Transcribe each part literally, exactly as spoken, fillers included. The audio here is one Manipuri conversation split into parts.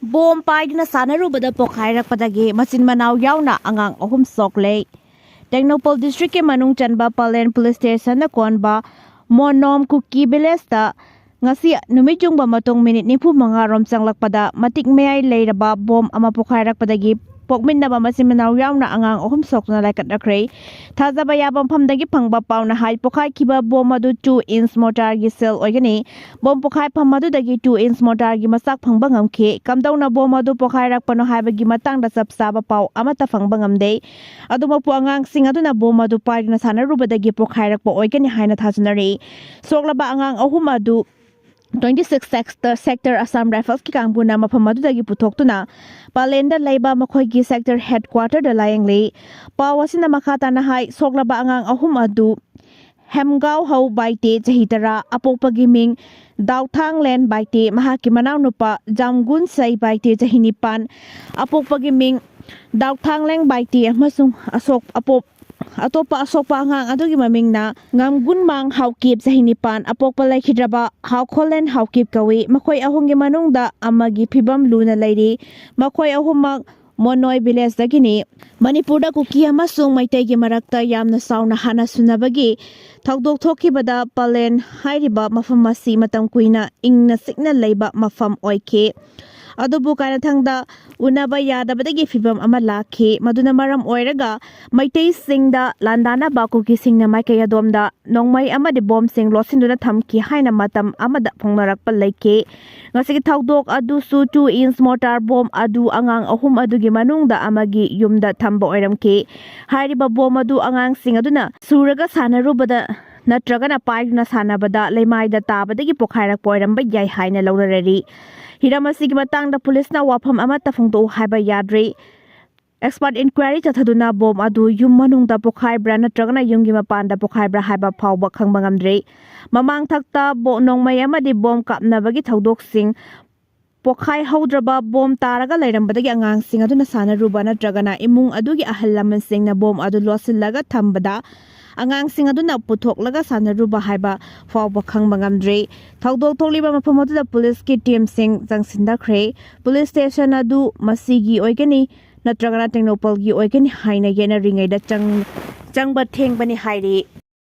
ꯕꯣꯝ ꯄꯥꯏꯗꯨꯅ ꯁꯥꯟꯅꯔꯨꯕꯗ ꯄꯣꯈꯥꯏꯔꯛꯄꯗꯒꯤ ꯃꯆꯤꯟ ꯃꯅꯥꯎ ꯌꯥꯎꯅ ꯑꯉꯥꯡ ꯑꯍꯨꯝ ꯁꯣꯛꯂꯦ꯫ ꯇꯦꯡꯅꯧꯄꯜ ꯗꯤꯁꯇ꯭ꯔꯤꯛꯀꯤ ꯃꯅꯨꯡ ꯆꯟꯕ ꯄꯂꯦꯟ ꯄꯨꯂꯤꯁ ꯁ꯭ꯇꯦꯁꯟꯗ ꯀꯣꯟꯕ ꯃꯣꯅꯣꯝ ꯀꯨꯀꯤ ꯚꯤꯂꯦꯖꯇ ꯉꯁꯤ ꯅꯨꯃꯤꯠ ꯌꯨꯡꯕ ꯃꯇꯨꯡ ꯃꯤꯅꯤꯠ ꯅꯤꯐꯨ ꯃꯉꯥ ꯔꯣꯝ ꯆꯪꯂꯛꯄꯗ ꯃꯇꯤꯛ ꯃꯌꯥꯏ ꯂꯩꯔꯕ ꯕꯣꯝ ꯑꯃ ꯄꯣꯈꯥꯏꯔꯛꯄꯗꯒꯤ ꯄꯣꯛꯃꯤꯟꯅꯕ ꯃꯆꯤꯟ ꯃꯅꯥꯎ ꯌꯥꯎꯅ ꯑꯉꯥꯡ ꯑꯍꯨꯝ ꯁꯣꯛꯇꯨꯅ ꯂꯥꯏꯀꯠꯅꯈ꯭ꯔꯦ꯫ ꯊꯥꯖꯕ ꯌꯥꯕ ꯃꯐꯝꯗꯒꯤ ꯐꯪꯕ ꯄꯥꯎꯅ ꯍꯥꯏ, ꯄꯣꯈꯥꯏꯈꯤꯕ ꯕꯣꯝ ꯑꯗꯨ ꯇꯨ ꯏꯟꯁ ꯃꯣꯔꯇꯥꯔꯒꯤ ꯁꯦꯜ ꯑꯣꯏꯒꯅꯤ꯫ ꯕꯣꯝ ꯄꯣꯈꯥꯏꯐꯝ ꯑꯗꯨꯗꯒꯤ ꯇꯨ ꯏꯟꯁ ꯃꯣꯔꯇꯥꯔꯒꯤ ꯃꯆꯥꯛ ꯐꯪꯕ ꯉꯝꯈꯤ꯫ ꯀꯝꯗꯧꯅ ꯕꯣꯝ ꯑꯗꯨ ꯄꯣꯈꯥꯏꯔꯛꯄꯅꯣ ꯍꯥꯏꯕꯒꯤ ꯃꯇꯥꯡꯗ ꯆꯞ ꯆꯥꯕ ꯄꯥꯎ ꯑꯃꯠꯇ ꯐꯪꯕ ꯉꯝꯗꯦ꯫ ꯑꯗꯨꯃꯛꯄꯨ, ꯑꯉꯥꯡꯁꯤꯡ ꯑꯗꯨꯅ ꯕꯣꯝ ꯑꯗꯨ ꯄꯥꯏꯗꯨꯅ ꯁꯥꯟꯅꯔꯨꯕꯗꯒꯤ ꯄꯣꯈꯥꯏꯔꯛꯄ ꯑꯣꯏꯒꯅꯤ ꯍꯥꯏꯅ ꯊꯥꯖꯅꯔꯤ꯫ ꯁꯣꯛꯂꯕ ꯑꯉꯥꯡ ꯑꯍꯨꯝ ꯑꯗꯨ twenty six sector, sector Assam Riflesꯀꯤ ꯀꯥꯡꯕꯨꯅ ꯃꯐꯝ ꯑꯗꯨꯗꯒꯤ ꯄꯨꯊꯣꯛꯇꯨꯅ ꯄꯥꯂꯦꯟꯗ ꯂꯩꯕ ꯃꯈꯣꯏꯒꯤ sector headquarterꯗ ꯂꯥꯌꯦꯡꯂꯤ꯫ ꯄꯥꯎ ꯑꯁꯤꯅ ꯃꯈꯥ ꯇꯥꯅ ꯍꯥꯏ, ꯁꯣꯛꯂꯕ ꯑꯉꯥꯡ ꯑꯍꯨꯝ ꯑꯗꯨ ꯍꯦꯝꯒꯥꯎ ꯍꯧ ꯕꯥꯏꯇꯦ, ꯆꯍꯤ ꯇꯔꯥ, ꯑꯄꯣꯛꯄꯒꯤ ꯃꯤꯡ ꯗꯥꯎꯊꯥꯡꯂꯦꯟ ꯕꯥꯏꯇꯦ, ꯃꯍꯥꯛꯀꯤ ꯃꯅꯥꯎꯅꯨꯄꯥ ꯖꯥꯝꯒꯨꯟꯁꯩ ꯕꯥꯏꯇꯦ, ꯆꯍꯤ ꯅꯤꯄꯥꯟ, ꯑꯄꯣꯛꯄꯒꯤ ꯃꯤꯡ ꯗꯥꯎꯊꯥꯡꯂꯦꯡ ꯕꯥꯏꯇꯦ ꯑꯃꯁꯨꯡ ꯑꯁꯣꯛ ꯑꯄꯣꯛ ꯑꯇꯣꯞꯄ ꯑꯁꯣꯛꯄ ꯑꯉꯥꯡ ꯑꯗꯨꯒꯤ ꯃꯃꯤꯡꯅ ꯉꯝꯒꯨꯟꯃꯥꯡ ꯍꯥꯎꯀꯤꯞ, ꯆꯍꯤ ꯅꯤꯄꯥꯟ, ꯑꯄꯣꯛꯄ ꯂꯩꯈꯤꯗ꯭ꯔꯕ ꯍꯥꯎꯈꯣꯂꯦꯟ ꯍꯥꯎꯀꯤꯞ ꯀꯧꯏ꯫ ꯃꯈꯣꯏ ꯑꯍꯨꯝꯒꯤ ꯃꯅꯨꯡꯗ ꯑꯃꯒꯤ ꯐꯤꯕꯝ ꯂꯨꯅ ꯂꯩꯔꯤ꯫ ꯃꯈꯣꯏ ꯑꯍꯨꯝꯃꯛ ꯃꯣꯅꯣꯏ ꯚꯤꯂꯦꯖꯇꯒꯤꯅꯤ꯫ ꯃꯅꯤꯄꯨꯔꯗ ꯀꯨꯀꯤ ꯑꯃꯁꯨꯡ ꯃꯩꯇꯩꯒꯤ ꯃꯔꯛꯇ ꯌꯥꯝꯅ ꯆꯥꯎꯅ ꯍꯥꯟꯅ ꯁꯨꯅꯕꯒꯤ ꯊꯧꯗꯣꯛ ꯊꯣꯛꯈꯤꯕꯗ ꯄꯂꯦꯟ ꯍꯥꯏꯔꯤꯕ ꯃꯐꯝ ꯑꯁꯤ ꯃꯇꯝ ꯀꯨꯏꯅ ꯏꯪꯅ ꯆꯤꯛꯅ ꯂꯩꯕ ꯃꯐꯝ ꯑꯣꯏꯈꯤ꯫ ꯑꯗꯨꯕꯨ ꯀꯥꯏꯅꯊꯪꯗ ꯎꯅꯕ ꯌꯥꯗꯕꯗꯒꯤ ꯐꯤꯕꯝ ꯑꯃ ꯂꯥꯛꯈꯤ꯫ ꯃꯗꯨꯅ ꯃꯔꯝ ꯑꯣꯏꯔꯒ ꯃꯩꯇꯩꯁꯤꯡꯗ ꯂꯥꯟꯗꯥꯅꯕ ꯀꯨꯀꯤꯁꯤꯡꯅ ꯃꯥꯏꯀꯩ ꯑꯗꯣꯝꯗ ꯅꯣꯡꯃꯩ ꯑꯃꯗꯤ ꯕꯣꯝꯁꯤꯡ ꯂꯣꯠꯁꯤꯟꯗꯨꯅ ꯊꯝꯈꯤ ꯍꯥꯏꯅ ꯃꯇꯝ ꯑꯃꯗ ꯐꯣꯡꯅꯔꯛꯄ ꯂꯩꯈꯤ꯫ ꯉꯁꯤꯒꯤ ꯊꯧꯗꯣꯛ ꯑꯗꯨꯁꯨ ꯇꯨ ꯏꯟꯁ ꯃꯣꯔꯇꯥꯔ ꯕꯣꯝ ꯑꯗꯨ ꯑꯉꯥꯡ ꯑꯍꯨꯝ ꯑꯗꯨꯒꯤ ꯃꯅꯨꯡꯗ ꯑꯃꯒꯤ ꯌꯨꯝꯗ ꯊꯝꯕ ꯑꯣꯏꯔꯝꯈꯤ꯫ ꯍꯥꯏꯔꯤꯕ ꯕꯣꯝ ꯑꯗꯨ ꯑꯉꯥꯡꯁꯤꯡ ꯑꯗꯨꯅ ꯁꯨꯔꯒ ꯁꯥꯟꯅꯔꯨꯕꯗ ꯅꯠꯇ꯭ꯔꯒꯅ ꯄꯥꯏꯗꯨꯅ ꯁꯥꯟꯅꯕꯗ ꯂꯩꯃꯥꯏꯗ ꯇꯥꯕꯗꯒꯤ ꯄꯣꯈꯥꯏꯔꯛꯄ ꯑꯣꯏꯔꯝꯕ ꯌꯥꯏ ꯍꯥꯏꯅ ꯂꯧꯅꯔꯤ꯫ ꯍꯤꯔꯝ ꯑꯁꯤꯒꯤ ꯃꯇꯥꯡꯗ ꯄꯨꯂꯤꯁꯅ ꯋꯥꯐꯝ ꯑꯃꯠꯇ ꯐꯣꯡꯗꯣꯛꯎ ꯍꯥꯏꯕ ꯌꯥꯗ꯭ꯔꯤ꯫ Expert inquiry ꯆꯠꯊꯗꯨꯅ ꯕꯣꯝ ꯑꯗꯨ ꯌꯨꯝ ꯃꯅꯨꯡꯗ ꯄꯣꯈꯥꯏꯕ꯭ꯔꯥ ꯅꯠꯇ꯭ꯔꯒꯅ ꯌꯨꯝꯒꯤ ꯃꯄꯥꯟꯗ ꯄꯣꯈꯥꯏꯕ꯭ꯔꯥ ꯍꯥꯏꯕ ꯐꯥꯎꯕ ꯈꯪꯕ ꯉꯝꯗ꯭ꯔꯤ꯫ ꯃꯃꯥꯡꯊꯛꯇ ꯕꯣ-, ꯅꯣꯡꯃꯩ ꯑꯃꯗꯤ ꯕꯣꯝ ꯀꯥꯞꯅꯕꯒꯤ ꯊꯧꯗꯣꯛꯁꯤꯡ ꯄꯣꯈꯥꯏꯍꯧꯗ꯭ꯔꯕ ꯕꯣꯝ ꯇꯥꯔꯒ ꯂꯩꯔꯝꯕꯗꯒꯤ ꯑꯉꯥꯡꯁꯤꯡ ꯑꯗꯨꯅ ꯁꯥꯟꯅꯔꯨꯕ ꯅꯠꯇ꯭ꯔꯒꯅ ꯏꯃꯨꯡ ꯑꯗꯨꯒꯤ ꯑꯍꯜ ꯂꯃꯟꯁꯤꯡꯅ ꯕꯣꯝ ꯑꯗꯨ ꯂꯣꯠꯁꯤꯜꯂꯒ ꯊꯝꯕꯗ ꯑꯉꯥꯡꯁꯤꯡ ꯑꯗꯨꯅ ꯄꯨꯊꯣꯛꯂꯒ ꯁꯥꯟꯅꯔꯨꯕ ꯍꯥꯏꯕ ꯐꯥꯎꯕ ꯈꯪꯕ ꯉꯝꯗ꯭ꯔꯤ꯫ ꯊꯧꯗꯣꯛ ꯊꯣꯛꯂꯤꯕ ꯃꯐꯝ ꯑꯗꯨꯗ ꯄꯨꯂꯤꯁꯀꯤ ꯇꯤꯝꯁꯤꯡ ꯆꯪꯁꯤꯟꯅꯈ꯭ꯔꯦ꯫ ꯄꯨꯂꯤꯁ ꯁ꯭ꯇꯦꯁꯟ ꯑꯗꯨ ꯃꯁꯤꯒꯤ ꯑꯣꯏꯒꯅꯤ ꯅꯠꯇ꯭ꯔꯒꯅ ꯇꯦꯡꯅꯧꯄꯜꯒꯤ ꯑꯣꯏꯒꯅꯤ ꯍꯥꯏꯅ ꯌꯦꯠꯅꯔꯤꯉꯩꯗ ꯆꯪ-, ꯆꯪꯕ ꯊꯦꯡꯕꯅꯤ ꯍꯥꯏꯔꯤ꯫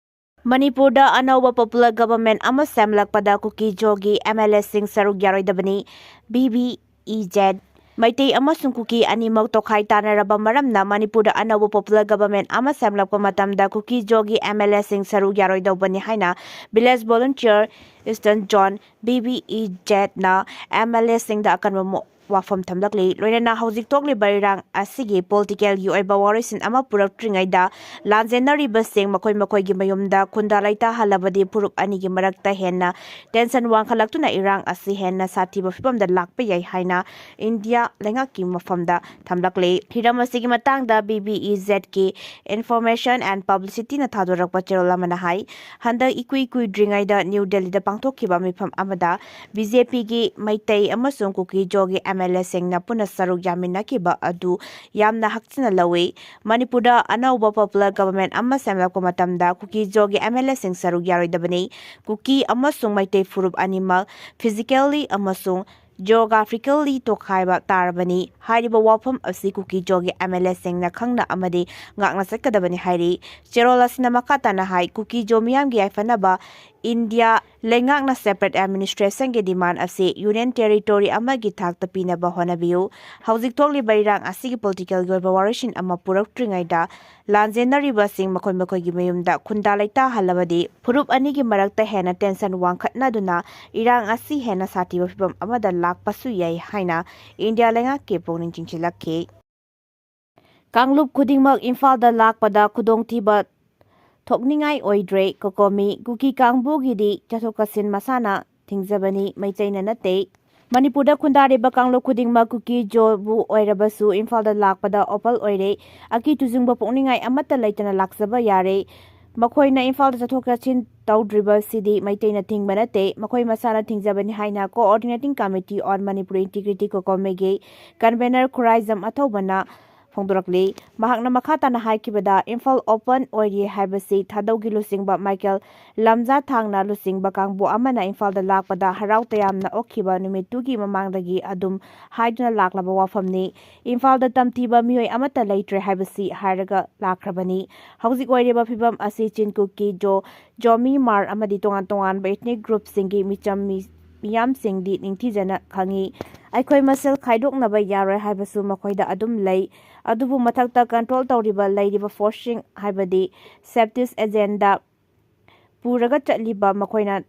ꯃꯅꯤꯄꯨꯔꯗ ꯑꯅꯧꯕ popular government ꯑꯃ ꯁꯦꯝꯂꯛꯄꯗ ꯀꯨꯀꯤ-ꯖꯣꯒꯤ M L A ꯁꯤꯡ ꯁꯔꯨꯛ ꯌꯥꯔꯣꯏꯗꯕꯅꯤ꯫ B B E Z꯫ Meitei ꯑꯃꯁꯨꯡ ꯀꯨꯀꯤ ꯑꯅꯤꯃꯛ ꯇꯣꯈꯥꯏ ꯇꯥꯅꯔꯕ ꯃꯔꯝꯅ ꯃꯅꯤꯄꯨꯔꯗ ꯑꯅꯧꯕ popular government ꯑꯃ ꯁꯦꯝꯂꯛꯄ ꯃꯇꯝꯗ ꯀꯨꯀꯤ-ꯖꯣꯒꯤ M L A ꯁꯤꯡ ꯁꯔꯨꯛ ꯌꯥꯔꯣꯏꯗꯧꯕꯅꯤ ꯍꯥꯏꯅ Village Volunteer Eastern Zone, V V E Z ꯅ M L A ꯁꯤꯡꯗ ꯑꯀꯟꯕ ꯃꯣ-, ꯋꯥꯐꯝ ꯊꯝꯂꯛꯂꯤ꯫ ꯂꯣꯏꯅꯅ ꯍꯧꯖꯤꯛ ꯊꯣꯛꯂꯤꯕ ꯏꯔꯥꯡ ꯑꯁꯤꯒꯤ political ꯒꯤ ꯑꯣꯏꯕ ꯋꯥꯔꯣꯏꯁꯤꯟ ꯑꯃ ꯄꯨꯔꯛꯇ꯭ꯔꯤꯉꯩꯗ ꯂꯥꯟꯖꯦꯟꯅꯔꯤꯕꯁꯤꯡ ꯃꯈꯣꯏ ꯃꯈꯣꯏꯒꯤ ꯃꯌꯨꯝꯗ ꯈꯨꯟꯗꯥ ꯂꯩꯇꯥꯍꯜꯂꯕꯗꯤ ꯐꯨꯔꯨꯞ ꯑꯅꯤꯒꯤ ꯃꯔꯛꯇ ꯍꯦꯟꯅ tension ꯋꯥꯡꯈꯠꯂꯛꯇꯨꯅ ꯏꯔꯥꯡ ꯑꯁꯤ ꯍꯦꯟꯅ ꯁꯥꯊꯤꯕ ꯐꯤꯚꯝꯗ ꯂꯥꯛꯄ ꯌꯥꯏ ꯍꯥꯏꯅ ꯏꯟꯗꯤꯌꯥ ꯂꯩꯉꯥꯛꯀꯤ ꯃꯐꯝꯗ ꯊꯝꯂꯛꯂꯤ꯫ ꯍꯤꯔꯝ ꯑꯁꯤꯒꯤ ꯃꯇꯥꯡꯗ V V E Z ꯀꯤ Information and Publicity ꯅ ꯊꯥꯗꯣꯔꯛꯄ ꯆꯦꯔꯣꯜ ꯑꯃꯅ ꯍꯥꯏ, ꯍꯟꯗꯛ ꯏꯀꯨꯏ ꯀꯨꯏꯗ꯭ꯔꯤꯉꯩꯗ ꯅ꯭ꯌꯨ ꯗꯦꯜꯂꯤꯗ ꯄꯥꯡꯊꯣꯛꯈꯤꯕ ꯃꯤꯐꯝ ꯑꯃꯗ B J P ꯒꯤ ꯃꯩꯇꯩ ꯑꯃꯁꯨꯡ ꯀꯨꯀꯤ-ꯖꯣꯒꯤ M L A ꯁꯤꯡꯅ ꯄꯨꯟꯅ ꯁꯔꯨꯛ ꯌꯥꯃꯤꯟꯅꯈꯤꯕ ꯑꯗꯨ ꯌꯥꯝꯅ ꯍꯛꯆꯤꯟꯅ ꯂꯧꯏ꯫ ꯃꯅꯤꯄꯨꯔꯗ ꯑꯅꯧꯕ popular government ꯑꯃ ꯁꯦꯝꯂꯛꯄ ꯃꯇꯝꯗ ꯀꯨꯀꯤ-ꯖꯣꯒꯤ M L A ꯁꯤꯡ ꯁꯔꯨꯛ ꯌꯥꯔꯣꯏꯗꯕꯅꯤ꯫ ꯀꯨꯀꯤ ꯑꯃꯁꯨꯡ ꯃꯩꯇꯩ ꯐꯨꯔꯨꯞ ꯑꯅꯤꯃꯛ physically ꯑꯃꯁꯨꯡ geographically ꯇꯣꯈꯥꯏꯕ ꯇꯥꯔꯕꯅꯤ꯫ ꯍꯥꯏꯔꯤꯕ ꯋꯥꯐꯝ ꯑꯁꯤ ꯀꯨꯀꯤ-ꯖꯣꯒꯤ M L A ꯁꯤꯡꯅ ꯈꯪꯅ ꯑꯃꯗꯤ ꯉꯥꯛꯅ ꯆꯠꯀꯗꯕꯅꯤ ꯍꯥꯏꯔꯤ꯫ ꯆꯦꯔꯣꯜ ꯑꯁꯤꯅ ꯃꯈꯥ ꯇꯥꯅ ꯍꯥꯏ, ꯀꯨꯀꯤ-ꯖꯣ ꯃꯤꯌꯥꯝꯒꯤ ꯌꯥꯏꯐꯅꯕ ꯏꯟꯗꯤꯌꯥ ꯂꯩꯉꯥꯛꯅ separate administration ꯒꯤ demand ꯑꯁꯤ Union Territory ꯑꯃꯒꯤ ꯊꯥꯛꯇ ꯄꯤꯅꯕ ꯍꯣꯠꯅꯕꯤꯌꯨ꯫ ꯍꯧꯖꯤꯛ ꯊꯣꯛꯂꯤꯕ ꯏꯔꯥꯡ ꯑꯁꯤꯒꯤ political ꯒꯤ ꯑꯣꯏꯕ ꯋꯥꯔꯣꯏꯁꯤꯟ ꯑꯃ ꯄꯨꯔꯛꯇ꯭ꯔꯤꯉꯩꯗ ꯂꯥꯟꯖꯦꯟꯅꯔꯤꯕꯁꯤꯡ ꯃꯈꯣꯏ ꯃꯈꯣꯏꯒꯤ ꯃꯌꯨꯝꯗ ꯈꯨꯟꯗꯥ ꯂꯩꯇꯥꯍꯜꯂꯕꯗꯤ ꯐꯨꯔꯨꯞ ꯑꯅꯤꯒꯤ ꯃꯔꯛꯇ ꯍꯦꯟꯅ tension ꯋꯥꯡꯈꯠꯅꯗꯨꯅ ꯏꯔꯥꯡ ꯑꯁꯤ ꯍꯦꯟꯅ ꯁꯥꯊꯤꯕ ꯐꯤꯚꯝ ꯑꯃꯗ ꯂꯥꯛꯄꯁꯨ ꯌꯥꯏ ꯍꯥꯏꯅ ꯏꯟꯗꯤꯌꯥ ꯂꯩꯉꯥꯛꯀꯤ ꯄꯨꯛꯅꯤꯡ ꯆꯤꯡꯁꯤꯜꯂꯛꯈꯤ꯫ ꯀꯥꯡꯂꯨꯞ ꯈꯨꯗꯤꯡꯃꯛ ꯏꯝꯐꯥꯜꯗ ꯂꯥꯛꯄꯗ ꯈꯨꯗꯣꯡꯊꯤꯕ ꯊꯣꯛꯅꯤꯡꯉꯥꯏ ꯑꯣꯏꯗ꯭ꯔꯦ꯫ ꯀꯣꯀꯣꯃꯤ ꯀꯨꯀꯤ ꯀꯥꯡꯕꯨꯒꯤꯗꯤ ꯆꯠꯊꯣꯛ ꯆꯠꯁꯤꯟ ꯃꯁꯥꯅ ꯊꯤꯡꯖꯕꯅꯤ, ꯃꯩꯇꯩꯅ ꯅꯠꯇꯦ꯫ ꯃꯅꯤꯄꯨꯔꯗ ꯈꯨꯟꯗꯥꯔꯤꯕ ꯀꯥꯡꯂꯨꯞ ꯈꯨꯗꯤꯡꯃꯛ ꯀꯨꯀꯤ-ꯖꯣꯕꯨ ꯑꯣꯏꯔꯕꯁꯨ ꯏꯝꯐꯥꯜꯗ ꯂꯥꯛꯄꯗ open ꯑꯣꯏꯔꯦ꯫ ꯑꯀꯤ ꯇꯨꯖꯨꯡꯕ ꯄꯣꯛꯅꯤꯡꯉꯥꯏ ꯑꯃꯠꯇ ꯂꯩꯇꯅ ꯂꯥꯛꯆꯕ ꯌꯥꯔꯦ꯫ ꯃꯈꯣꯏꯅ ꯏꯝꯐꯥꯜꯗ ꯆꯠꯊꯣꯛ ꯆꯠꯁꯤꯟ ꯇꯧꯗ꯭ꯔꯤꯕꯁꯤꯗꯤ ꯃꯩꯇꯩꯅ ꯊꯤꯡꯕ ꯅꯠꯇꯦ, ꯃꯈꯣꯏ ꯃꯁꯥꯅ ꯊꯤꯡꯖꯕꯅꯤ ꯍꯥꯏꯅ Coordinating Committee on Manipur Integrity, ꯀꯣꯀꯣꯃꯤꯒꯤ convener Khuraijam ꯑꯊꯧꯕꯅ ꯐꯣꯡꯗꯣꯔꯛꯂꯤ꯫ ꯃꯍꯥꯛꯅ ꯃꯈꯥ ꯇꯥꯅ ꯍꯥꯏꯈꯤꯕꯗ, ꯏꯝꯐꯥꯜ ꯑꯣꯄꯟ ꯑꯣꯏꯔꯤ ꯍꯥꯏꯕꯁꯤ ꯊꯥꯗꯧꯒꯤ ꯂꯨꯆꯤꯡꯕ ꯃꯥꯏꯀꯦꯜ ꯂꯝꯖꯥ ꯊꯥꯡꯅ ꯂꯨꯆꯤꯡꯕ ꯀꯥꯡꯕꯨ ꯑꯃꯅ ꯏꯝꯐꯥꯜꯗ ꯂꯥꯛꯄꯗ ꯍꯔꯥꯎ ꯇꯌꯥꯝꯅ ꯑꯣꯛꯈꯤꯕ ꯅꯨꯃꯤꯠꯇꯨꯒꯤ ꯃꯃꯥꯡꯗꯒꯤ ꯑꯗꯨꯝ ꯍꯥꯏꯗꯨꯅ ꯂꯥꯛꯂꯕ ꯋꯥꯐꯝꯅꯤ꯫ ꯏꯝꯐꯥꯜꯗ ꯇꯝꯊꯤꯕ ꯃꯤꯑꯣꯏ ꯑꯃꯠꯇ ꯂꯩꯇ꯭ꯔꯦ ꯍꯥꯏꯕꯁꯤ ꯍꯥꯏꯔꯒ ꯂꯥꯛꯈ꯭ꯔꯕꯅꯤ꯫ ꯍꯧꯖꯤꯛ ꯑꯣꯏꯔꯤꯕ ꯐꯤꯕꯝ ꯑꯁꯤ ꯆꯤꯟ ꯀꯨꯀꯤ, ꯖꯣ, ꯖꯣꯃꯤ, ꯃꯥꯔ ꯑꯃꯗꯤ ꯇꯣꯉꯥꯟ ꯇꯣꯉꯥꯟꯕ ꯏꯊꯅꯤꯛ ꯒ꯭ꯔꯨꯞꯁꯤꯡꯒꯤ ꯃꯤꯆꯝ ꯃꯤ-, ꯃꯤꯌꯥꯝꯁꯤꯡꯗꯤ ꯅꯤꯡꯊꯤꯖꯅ ꯈꯪꯏ꯫ ꯑꯩꯈꯣꯏ ꯃꯁꯦꯜ ꯈꯥꯏꯗꯣꯛꯅꯕ ꯌꯥꯔꯣꯏ ꯍꯥꯏꯕꯁꯨ ꯃꯈꯣꯏꯗ ꯑꯗꯨꯝ ꯂꯩ꯫ ꯑꯗꯨꯕꯨ ꯃꯊꯛꯇ ꯀꯟꯇ꯭ꯔꯣꯜ ꯇꯧꯔꯤꯕ ꯂꯩꯔꯤꯕ ꯐꯣꯔꯁꯁꯤꯡ, ꯍꯥꯏꯕꯗꯤ ꯁꯦꯞꯇꯤꯁ ꯑꯦꯖꯦꯟꯗꯥ ꯄꯨꯔꯒ ꯆꯠꯂꯤꯕ ꯃꯈꯣꯏꯅ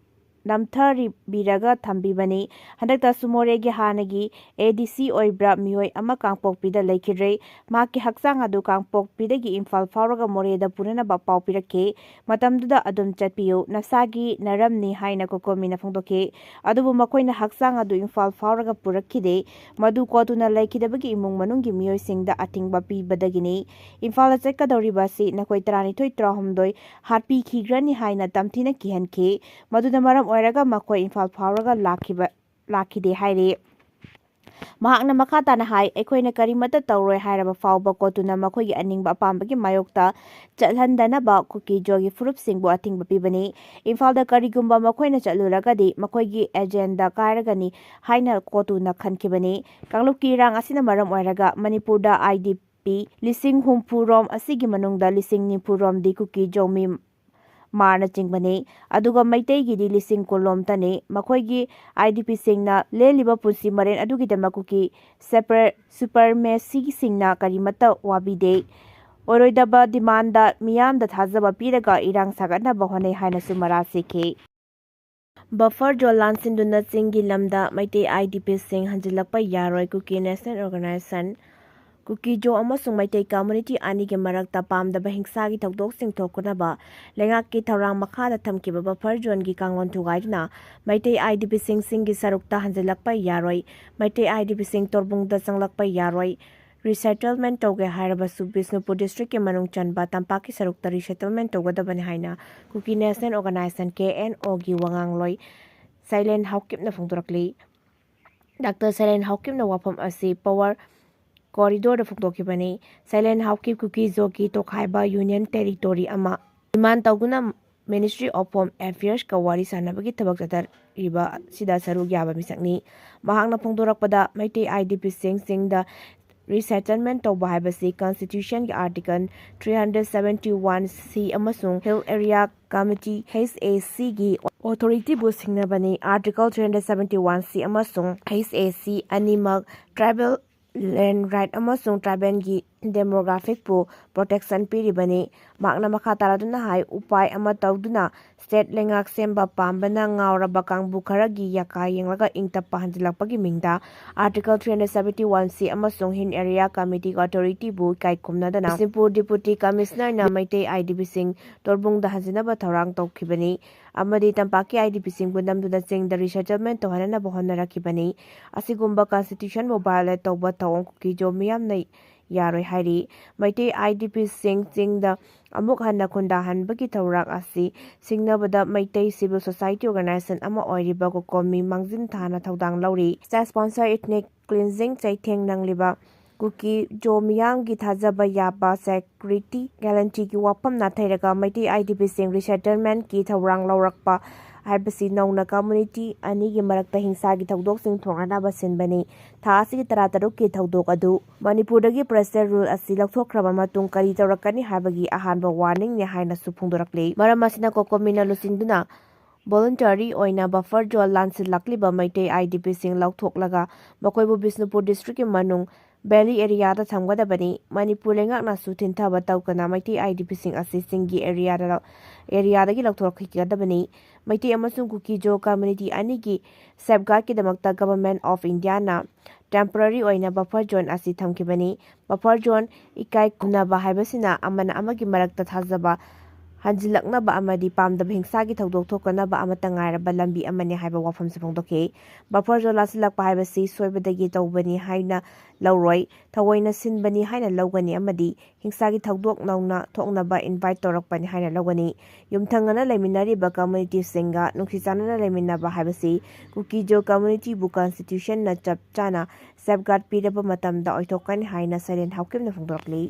ꯅꯝꯊꯔꯤꯕꯤꯔꯒ ꯊꯝꯕꯤꯕꯅꯤ꯫ ꯍꯟꯗꯛꯇꯁꯨ ꯃꯣꯔꯦꯒꯤ ꯍꯥꯟꯅꯒꯤ ꯑꯦ ꯗꯤ ꯁꯤ ꯑꯣꯏꯕ꯭ꯔꯥ ꯃꯤꯑꯣꯏ ꯑꯃ ꯀꯥꯡꯄꯣꯛꯄꯤꯗ ꯂꯩꯈꯤꯗ꯭ꯔꯦ꯫ ꯃꯍꯥꯛꯀꯤ ꯍꯛꯆꯥꯡ ꯑꯗꯨ ꯀꯥꯡꯄꯣꯛꯄꯤꯗꯒꯤ ꯏꯝꯐꯥꯜ ꯐꯥꯎꯔꯒ ꯃꯣꯔꯦꯗ ꯄꯨꯅꯅꯕ ꯄꯥꯎ ꯄꯤꯔꯛꯈꯤ꯫ ꯃꯇꯝꯗꯨꯗ ꯑꯗꯨꯝ ꯆꯠꯄꯤꯌꯨ, ꯅꯁꯥꯒꯤ ꯅꯔꯝꯅꯤ ꯍꯥꯏꯅ ꯀꯣꯀꯣꯃꯤꯅ ꯐꯣꯡꯗꯣꯛꯈꯤ꯫ ꯑꯗꯨꯕꯨ ꯃꯈꯣꯏꯅ ꯍꯛꯆꯥꯡ ꯑꯗꯨ ꯏꯝꯐꯥꯜ ꯐꯥꯎꯔꯒ ꯄꯨꯔꯛꯈꯤꯗꯦ꯫ ꯃꯗꯨ ꯀꯣꯇꯨꯅ ꯂꯩꯈꯤꯗꯕꯒꯤ ꯏꯃꯨꯡ ꯃꯅꯨꯡꯒꯤ ꯃꯤꯑꯣꯏꯁꯤꯡꯗ ꯑꯊꯤꯡꯕ ꯄꯤꯕꯗꯒꯤꯅꯤ꯫ ꯏꯝꯐꯥꯜꯗ ꯆꯠꯀꯗꯧꯔꯤꯕ ꯑꯁꯤ ꯅꯈꯣꯏ ꯇꯔꯥꯅꯤꯊꯣꯏ ꯇꯔꯥꯍꯨꯝꯗꯣꯏ ꯍꯥꯠꯄꯤꯈꯤꯒ꯭ꯔꯅꯤ ꯍꯥꯏꯅ ꯇꯝꯊꯤꯅ ꯀꯤꯍꯟꯈꯤ꯫ ꯃꯗꯨꯅ ꯃꯔꯝ ꯑꯣꯏꯔꯒ ꯃꯈꯣꯏ ꯏꯝꯐꯥꯜ ꯐꯥꯎꯔꯒ ꯂꯥꯛꯈꯤꯕ, ꯂꯥꯛꯈꯤꯗꯦ ꯍꯥꯏꯔꯤ꯫ ꯃꯍꯥꯛꯅ ꯃꯈꯥ ꯇꯥꯅ ꯍꯥꯏ, ꯑꯩꯈꯣꯏꯅ ꯀꯔꯤꯃꯠꯇ ꯇꯧꯔꯣꯏ ꯍꯥꯏꯔꯕ ꯐꯥꯎꯕ ꯀꯣꯇꯨꯅ ꯃꯈꯣꯏꯒꯤ ꯑꯅꯤꯡꯕ ꯑꯄꯥꯝꯕꯒꯤ ꯃꯥꯌꯣꯛꯇ ꯆꯠꯍꯟꯗꯅꯕ ꯀꯨꯀꯤ ꯖꯣꯒꯤ ꯐꯨꯔꯨꯞꯁꯤꯡꯕꯨ ꯑꯊꯤꯡꯕ ꯄꯤꯕꯅꯤ꯫ ꯏꯝꯐꯥꯜꯗ ꯀꯔꯤꯒꯨꯝꯕ ꯃꯈꯣꯏꯅ ꯆꯠꯂꯨꯔꯒꯗꯤ ꯃꯈꯣꯏꯒꯤ ꯑꯦꯖꯦꯟꯗꯥ ꯀꯥꯏꯔꯒꯅꯤ ꯍꯥꯏꯅ ꯀꯣꯇꯨꯅ ꯈꯟꯈꯤꯕꯅꯤ꯫ ꯀꯥꯡꯂꯨꯞꯀꯤ ꯏꯔꯥꯡ ꯑꯁꯤꯅ ꯃꯔꯝ ꯑꯣꯏꯔꯒ ꯃꯅꯤꯄꯨꯔꯗ ꯑꯥꯏ ꯗꯤ ꯄꯤ ꯂꯤꯁꯤꯡ ꯍꯨꯝꯐꯨ ꯔꯣꯝ ꯑꯁꯤꯒꯤ ꯃꯅꯨꯡꯗ ꯂꯤꯁꯤꯡ ꯅꯤꯐꯨ ꯔꯣꯝꯗꯤ ꯀꯨꯀꯤ, ꯖꯣꯃꯤ, ꯃꯥꯔꯅꯆꯤꯡꯕꯅꯤ꯫ ꯑꯗꯨꯒ ꯃꯩꯇꯩꯒꯤꯗꯤ ꯂꯤꯁꯤꯡ ꯀꯨꯟ ꯂꯣꯝꯇꯅꯤ꯫ ꯃꯈꯣꯏꯒꯤ ꯑꯥꯏ ꯗꯤ ꯄꯤꯁꯤꯡꯅ ꯂꯦꯜꯂꯤꯕ ꯄꯨꯟꯁꯤ ꯃꯔꯦꯟ ꯑꯗꯨꯒꯤꯗꯃꯛ ꯀꯨꯀꯤ ꯁꯦꯄꯔ-, ꯁꯨꯄꯔꯃꯦꯁꯤꯁꯤꯡꯅ ꯀꯔꯤꯃꯠꯇ ꯋꯥꯕꯤꯗꯦ꯫ ꯑꯣꯏꯔꯣꯏꯗꯕ ꯗꯤꯃꯥꯟꯗ ꯃꯤꯌꯥꯝꯗ ꯊꯥꯖꯕ ꯄꯤꯔꯒ ꯏꯔꯥꯡ ꯁꯥꯒꯠꯅꯕ ꯍꯣꯠꯅꯩ ꯍꯥꯏꯅꯁꯨ ꯃꯔꯥꯜ ꯁꯤꯈꯤ꯫ ꯕꯐꯔ ꯖꯣꯟ ꯂꯥꯟꯁꯤꯟꯗꯨꯅ ꯆꯤꯡꯒꯤ ꯂꯝꯗ ꯃꯩꯇꯩ ꯑꯥꯏ ꯗꯤ ꯄꯤꯁꯤꯡ ꯍꯟꯖꯤꯜꯂꯛꯄ ꯌꯥꯔꯣꯏ꯫ ꯀꯨꯀꯤ ꯅꯦꯁꯅꯦꯜ ꯑꯣꯔꯒꯅꯥꯏꯖꯦꯁꯟ, ꯀꯨꯀꯤ ꯖꯣ ꯑꯃꯁꯨꯡ ꯃꯩꯇꯩ ꯀꯝꯃꯨꯅꯤꯇꯤ ꯑꯅꯤꯒꯤ ꯃꯔꯛꯇ ꯄꯥꯝꯗꯕ ꯍꯤꯡꯁꯥꯒꯤ ꯊꯧꯗꯣꯛꯁꯤꯡ ꯊꯣꯛꯇꯅꯕ ꯂꯩꯉꯥꯛꯀꯤ ꯊꯧꯔꯥꯡ ꯃꯈꯥꯗ ꯊꯝꯈꯤꯕ ꯕꯐꯔ ꯖꯣꯟꯒꯤ ꯀꯥꯡꯂꯣꯟ ꯊꯨꯒꯥꯏꯗꯨꯅ ꯃꯩꯇꯩ ꯑꯥꯏ ꯗꯤ ꯄꯤꯁꯤꯡꯒꯤ ꯁꯔꯨꯛꯇ ꯍꯟꯖꯤꯜꯂꯛꯄ ꯌꯥꯔꯣꯏ꯫ ꯃꯩꯇꯩ ꯑꯥꯏ ꯗꯤ ꯄꯤꯁꯤꯡ ꯇꯣꯔꯕꯨꯡꯗ ꯆꯪꯂꯛꯄ ꯌꯥꯔꯣꯏ꯫ ꯔꯤꯁꯦꯇꯜꯃꯦꯟ ꯇꯧꯒꯦ ꯍꯥꯏꯔꯕꯁꯨ ꯕꯤꯁꯅꯨꯄꯨꯔ ꯗꯤꯁꯇ꯭ꯔꯤꯛꯀꯤ ꯃꯅꯨꯡ ꯆꯟꯕ ꯇꯝꯄꯥꯛꯀꯤ ꯁꯔꯨꯛꯇ ꯔꯤꯁꯦꯇꯜꯃꯦꯟ ꯇꯧꯒꯗꯕꯅꯤ ꯍꯥꯏꯅ ꯀꯨꯀꯤ ꯅꯦꯁꯅꯦꯜ ꯑꯣꯔꯒꯅꯥꯏꯖꯦꯁꯟ, ꯀꯦ ꯑꯦꯟ ꯑꯣꯒꯤ ꯋꯥꯉꯥꯡꯂꯣꯏ ꯁꯥꯏꯂꯦꯟ ꯍꯥꯎꯀꯤꯞꯅ ꯐꯣꯡꯗꯣꯔꯛꯂꯤ꯫ ꯗꯥꯛꯇꯔ ꯁꯥꯏꯂꯦꯟ ꯍꯥꯎꯀꯤꯞꯅ ꯋꯥꯐꯝ ꯑꯁꯤ ꯄꯋꯥꯔ ꯀꯣꯔꯤꯗꯣꯔꯗ ꯐꯣꯡꯗꯣꯛꯈꯤꯕꯅꯤ꯫ ꯁꯩꯂꯦꯟ ꯍꯥꯎꯀꯤꯞ ꯀꯨꯀꯤ ꯖꯣꯒꯤ ꯇꯣꯈꯥꯏꯕ ꯌꯨꯅꯤꯌꯟ ꯇꯦꯔꯤꯇꯣꯔꯤ ꯑꯃ ꯗꯤꯃꯥꯟ ꯇꯧꯗꯨꯅ ꯃꯤꯅꯤꯁꯇ꯭ꯔꯤ ꯑꯣꯐ ꯍꯣꯝ ꯑꯦꯐꯤꯌꯔꯁꯀ ꯋꯥꯔꯤ ꯁꯥꯟꯅꯕꯒꯤ ꯊꯕꯛ ꯆꯠꯊꯔꯤꯕ ꯑꯁꯤꯗ ꯁꯔꯨꯛ ꯌꯥꯕ ꯃꯤꯁꯛꯅꯤ꯫ ꯃꯍꯥꯛꯅ ꯐꯣꯡꯗꯣꯔꯛꯄꯗ, ꯃꯩꯇꯩ IDPꯁꯤꯡ ꯆꯤꯡꯗ ꯔꯤꯁꯦꯇꯜꯃꯦꯟ ꯇꯧꯕ ꯍꯥꯏꯕꯁꯤ ꯀꯟꯁꯇꯤꯇ꯭ꯌꯨꯁꯟꯒꯤ article three hundred seventy one C ꯑꯃꯁꯨꯡ ꯍꯤꯜ ꯑꯦꯔꯤꯌꯥ ꯀꯃꯤꯇꯤ, HACꯒꯤ ꯑꯣꯊꯣꯔꯤꯇꯤꯕꯨ ꯁꯤꯡꯅꯕꯅꯤ꯫ Article three hundred seventy one C ꯑꯃꯁꯨꯡ HAC ꯑꯅꯤꯃꯛ ꯇ꯭ꯔꯥꯏꯕꯦꯜ ꯂꯦꯟ ꯔꯥꯏꯠ ꯑꯃꯁꯨꯡ ꯇ꯭ꯔꯥꯏꯕꯦꯜꯒꯤ ꯗꯦꯃꯣꯒ꯭ꯔꯥꯐꯤꯛꯄꯨ ꯄ꯭ꯔꯣꯇꯦꯛꯁꯟ ꯄꯤꯔꯤꯕꯅꯤ꯫ ꯃꯍꯥꯛꯅ ꯃꯈꯥ ꯇꯥꯔꯗꯨꯅ ꯍꯥꯏ, ꯎꯄꯥꯏ ꯑꯃ ꯇꯧꯗꯨꯅ ꯁ꯭ꯇꯦꯠ ꯂꯩꯉꯥꯛ ꯁꯦꯝꯕ ꯄꯥꯝꯕꯅ ꯉꯥꯎꯔꯕ ꯀꯥꯡꯕꯨ ꯈꯔꯒꯤ ꯌꯥꯀꯥ ꯌꯦꯡꯂꯒ ꯏꯪ ꯇꯞꯄ ꯍꯟꯖꯤꯜꯂꯛꯄꯒꯤ ꯃꯤꯡꯗ article three hundred seventy one C ꯑꯃꯁꯨꯡ ꯍꯤꯜ ꯑꯦꯔꯤꯌꯥ ꯀꯃꯤꯇꯤꯒꯤ ꯑꯣꯊꯣꯔꯤꯇꯤꯕꯨ ꯏꯀꯥꯏ ꯈꯨꯝꯅꯗꯅ ꯕꯤꯁꯅꯨꯄꯨꯔ ꯗꯤꯄꯨꯇꯤ ꯀꯃꯤꯁꯅꯔꯅ ꯃꯩꯇꯩ IDPꯁꯤꯡ ꯇꯣꯔꯕꯨꯡꯗ ꯍꯟꯖꯤꯟꯅꯕ ꯊꯧꯔꯥꯡ ꯇꯧꯈꯤꯕꯅꯤ ꯑꯃꯗꯤ ꯇꯝꯄꯥꯛꯀꯤ IDPꯁꯤꯡꯕꯨ ꯅꯝꯗꯨꯅ ꯆꯤꯡꯗ ꯔꯤꯁꯦꯇꯜꯃꯦꯟ ꯇꯧꯍꯟꯅꯅꯕ ꯍꯣꯠꯅꯔꯛꯈꯤꯕꯅꯤ꯫ ꯑꯁꯤꯒꯨꯝꯕ ꯀꯟꯁꯇꯤꯇ꯭ꯌꯨꯁꯟꯕꯨ ꯚꯥꯏꯑꯣꯂꯦꯠ ꯇꯧꯕ ꯊꯧꯑꯣꯡ ꯀꯨꯀꯤ ꯖꯣ ꯃꯤꯌꯥꯝꯅ ꯌꯥꯔꯣꯏ ꯍꯥꯏꯔꯤ꯫ ꯃꯩꯇꯩ IDPꯁꯤꯡ ꯆꯤꯡꯗ ꯑꯃꯨꯛ ꯍꯟꯅ ꯈꯨꯟꯗꯥꯍꯟꯕꯒꯤ ꯊꯧꯔꯥꯡ ꯑꯁꯤ ꯁꯤꯡꯅꯕꯗ ꯃꯩꯇꯩ ꯁꯤꯚꯤꯜ ꯁꯣꯁꯥꯏꯇꯤ ꯑꯣꯔꯒꯅꯥꯏꯖꯦꯁꯟ ꯑꯃ ꯑꯣꯏꯔꯤꯕ ꯀꯣꯀꯣꯃꯤ ꯃꯥꯡꯖꯤꯟ ꯊꯥꯅ ꯊꯧꯗꯥꯡ ꯂꯧꯔꯤ꯫ State sponsor ethnic cleansing ꯆꯩꯊꯦꯡ ꯅꯪꯂꯤꯕ ꯀꯨꯀꯤ ꯖꯣ ꯃꯤꯌꯥꯝꯒꯤ ꯊꯥꯖꯕ ꯌꯥꯕ ꯁꯦꯀ꯭ꯌꯨꯔꯤꯇꯤ ꯒꯦꯔꯦꯟꯇꯤꯒꯤ ꯋꯥꯐꯝ ꯅꯥꯊꯩꯔꯒ ꯃꯩꯇꯩ IDPꯁꯤꯡ ꯔꯤꯁꯦꯇꯜꯃꯦꯟꯀꯤ ꯊꯧꯔꯥꯡ ꯂꯧꯔꯛꯄ ꯍꯥꯏꯕꯁꯤ ꯅꯧꯅ ꯀꯝꯃ꯭ꯌꯨꯅꯤꯇꯤ ꯑꯅꯤꯒꯤ ꯃꯔꯛꯇ ꯍꯤꯡꯁꯥꯒꯤ ꯊꯧꯗꯣꯛꯁꯤꯡ ꯊꯣꯛꯍꯟꯅꯕ ꯁꯤꯟꯕꯅꯤ꯫ ꯊꯥ ꯑꯁꯤꯒꯤ ꯇꯔꯥꯇꯔꯨꯛꯀꯤ ꯊꯧꯗꯣꯛ ꯑꯗꯨ ꯃꯅꯤꯄꯨꯔꯗꯒꯤ ꯄ꯭ꯔꯦꯁꯔ ꯔꯨꯜ ꯑꯁꯤ ꯂꯧꯊꯣꯛꯈ꯭ꯔꯕ ꯃꯇꯨꯡ ꯀꯔꯤ ꯇꯧꯔꯛꯀꯅꯤ ꯍꯥꯏꯕꯒꯤ ꯑꯍꯥꯟꯕ ꯋꯥꯔꯅꯤꯡꯅꯤ ꯍꯥꯏꯅꯁꯨ ꯐꯣꯡꯗꯣꯔꯛꯂꯤ꯫ ꯃꯔꯝ ꯑꯁꯤꯅ ꯀꯣꯀꯣꯃꯤꯅ ꯂꯨꯆꯤꯡꯗꯨꯅ ꯚꯣꯂꯨꯟꯇꯔꯤ ꯑꯣꯏꯅ ꯕꯐꯔ ꯖꯣꯟ ꯂꯥꯟꯁꯤꯜꯂꯛꯂꯤꯕ ꯃꯩꯇꯩ IDPꯁꯤꯡ ꯂꯧꯊꯣꯛꯂꯒ ꯃꯈꯣꯏꯕꯨ ꯕꯤꯁꯅꯨꯄꯨꯔ ꯗꯤꯁꯇ꯭ꯔꯤꯛꯀꯤ ꯃꯅꯨꯡ ꯚꯦꯂꯤ ꯑꯦꯔꯤꯌꯥꯗ ꯊꯝꯒꯗꯕꯅꯤ꯫ ꯃꯅꯤꯄꯨꯔ ꯂꯩꯉꯥꯛꯅꯁꯨ ꯊꯤꯟꯊꯕ ꯇꯧꯗꯅ ꯃꯩꯇꯩ IDPꯁꯤꯡ ꯑꯁꯤ ꯆꯤꯡꯒꯤ ꯑꯦꯔꯤꯌꯥꯗ, ꯑꯦꯔꯤꯌꯥꯗꯒꯤ ꯂꯧꯊꯣꯛꯈꯤꯒꯗꯕꯅꯤ꯫ ꯃꯩꯇꯩ ꯑꯃꯁꯨꯡ ꯀꯨꯀꯤ ꯖꯣ ꯀꯝꯃ꯭ꯌꯨꯅꯤꯇꯤ ꯑꯅꯤꯒꯤ ꯁꯦꯐꯒꯥꯔꯗꯀꯤꯗꯃꯛꯇ Government of Indiaꯅ temporary ꯑꯣꯏꯅ ꯕꯐꯔ ꯖꯣꯟ ꯑꯁꯤ ꯊꯝꯈꯤꯕꯅꯤ꯫ ꯕꯐꯔ ꯖꯣꯟ ꯏꯀꯥꯏ ꯈꯨꯝꯅꯕ ꯍꯥꯏꯕꯁꯤꯅ ꯑꯃꯅ ꯑꯃꯒꯤ ꯃꯔꯛꯇ ꯊꯥꯖꯕ ꯍꯟꯖꯤꯜꯂꯛꯅꯕ ꯑꯃꯗꯤ ꯄꯥꯝꯗꯕ ꯍꯤꯡꯁꯥꯒꯤ ꯊꯧꯗꯣꯛ ꯊꯣꯛꯇꯅꯕ ꯑꯃꯠꯇ ꯉꯥꯏꯔꯕ ꯂꯝꯕꯤ ꯑꯃꯅꯤ ꯍꯥꯏꯕ ꯋꯥꯐꯝꯁꯨ ꯐꯣꯡꯗꯣꯛꯈꯤ꯫ ꯕꯐꯔ ꯖꯣꯟ ꯂꯥꯁꯤꯜꯂꯛꯄ ꯍꯥꯏꯕꯁꯤ ꯁꯣꯏꯕꯗꯒꯤ ꯇꯧꯕꯅꯤ ꯍꯥꯏꯅ ꯂꯧꯔꯣꯏ, ꯊꯑꯣꯏꯅ ꯁꯤꯟꯕꯅꯤ ꯍꯥꯏꯅ ꯂꯧꯒꯅꯤ ꯑꯃꯗꯤ ꯍꯤꯡꯁꯥꯒꯤ ꯊꯧꯗꯣꯛ ꯅꯧꯅ ꯊꯣꯛꯅꯕ ꯏꯟꯚꯥꯏꯠ ꯇꯧꯔꯛꯄꯅꯤ ꯍꯥꯏꯅ ꯂꯧꯒꯅꯤ꯫ ꯌꯨꯝꯊꯪꯅꯅ ꯂꯩꯃꯤꯟꯅꯔꯤꯕ ꯀꯝꯃꯨꯅꯤꯇꯤꯁꯤꯡꯒ ꯅꯨꯡꯁꯤ ꯆꯥꯟꯅꯅ ꯂꯩꯃꯤꯟꯅꯕ ꯍꯥꯏꯕꯁꯤ ꯀꯨꯀꯤꯖꯣ ꯀꯝꯃꯨꯅꯤꯇꯤꯕꯨ ꯀꯟꯁꯇꯤꯇ꯭ꯌꯨꯁꯟꯅ ꯆꯞ ꯆꯥꯅ ꯁꯦꯐꯒꯥꯔꯗ ꯄꯤꯔꯕ ꯃꯇꯝꯗ ꯑꯣꯏꯊꯣꯛꯀꯅꯤ ꯍꯥꯏꯅ ꯁꯩꯔꯦꯟ ꯍꯥꯎꯀꯤꯞꯅ ꯐꯣꯡꯗꯣꯔꯛꯂꯤ꯫